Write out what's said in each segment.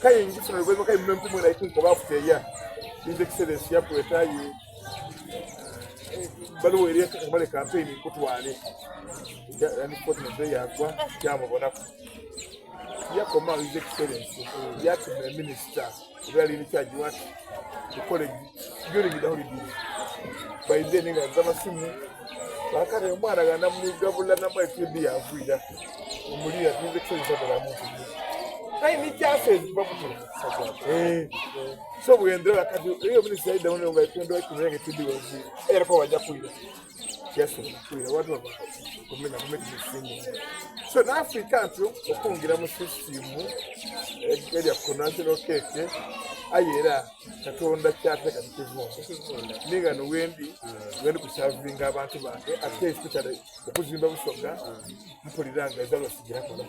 Kale ngifuna oluvannyuma kale mumpe mwena ikunkoba akuteya His Excellency yakweta aye baluwa eri akamale campaign nkutwale unfortunately yagwa kyamubonaku yakoma His Excellency yatuma minister oba yali in charge what the college during the holidays by then nga nza masimu bakati omwana gana mugabula namwe TB yavwira omulira His Excellency abala muntu kale ni chances bakutu eh so bwendera kati iyo minister yaida ono nga ipendo ikumenge TB wavwira era kwa wajja kwira yasobola kwira watu baba kumenya kumenya misimu so na Africa ntyo okungira mu system erya ku national cake aye era katonda kyateka tekivunda ninga no wendi wendi kusavinga abantu bange ate especially okuzimba busoga mpulira nga ezalwa sigirakola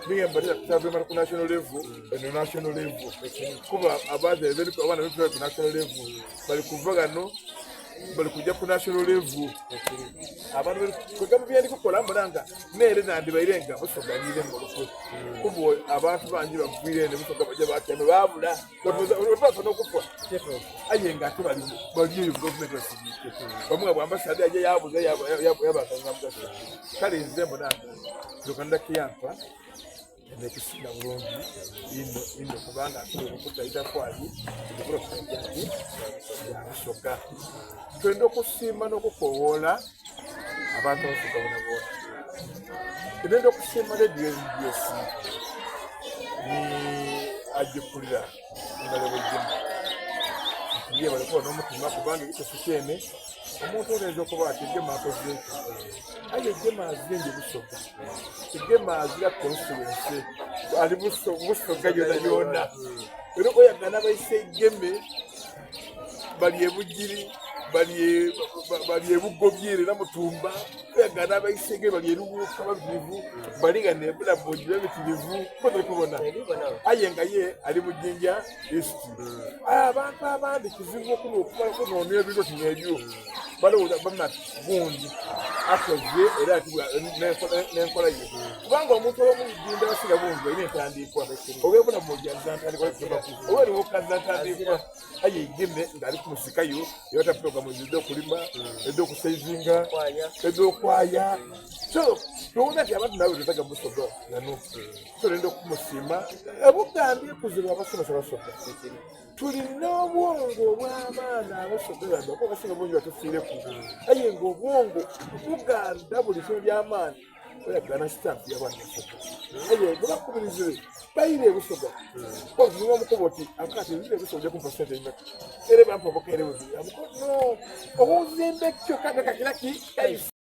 ninga mbatera kusavinga ku national level eno national level kuba abaana abaana befera ku national level bali kuva gano bali kujja ku national level abantu kwegamba byandi kukola mbona nga neere nandibaire nga busoga nyire olukwe kuba abantu bangi bagwire ne busoga bajja batyame babula batuusa n'okufa aye nga ate bali bali eyo gavumenti basibiike bamwe nga bwambasade ajja yabuza yabasanga mugaso kale nze mbona nga lukanda kiyampa nekisinga bulungi ino ino kubanga asobola okutta itafaali ebikola bya Busoga. Twenda okusiima n'okukowoola abantu abasoga bonaboona. Twenda okusiima leediyo NBS ni agikulira Honorable Jim nti ye balikuba n'omutima kubanga ekiteeso kyene omuntu oyinza okuba ati Gema akoze eki aye Gema azimbye Busoga Gema azira constituency ali Busoga yona yona era oyagana baise Geme bali ebugiri bali ebugobyere namutumba oyagana abaisege bali eruwuka babitirivu bali nga nebulamoji babitirivu koze kubona aye nga ye ali mujinja east abantu abandi kizibu okunoonya ebintu oti nebyo balowooza bama gundi akoze era nenkola ye kubanga omuntu owomujinda abasinga bungi balina entandiikwa oba ebulamoji aza ntandikwa oba eruwuka aza ntandikwa aye igeme ng'ali kumusikayo yabata program edh'okulima edh'okusavinga edh'okwaya so towona nti abantu nawe tetaga busoga nano so nenda okumusiima ebuganda ekuzibwa abasomesa basoga tulina obwongo obw'abaana abasoga bano kuba abasinga bungi batufiireku aye nga obwongo buganda buli somo ly'amaani oyagana staff y'abaana basoga aye bwebakubirizire baire ebusoga oziwa omukubo oti akati nzire ebusoga ojja kumpa sente imeka era bampa obukeere buzira no obuzimba ekyo kaka kakira ki kaisi.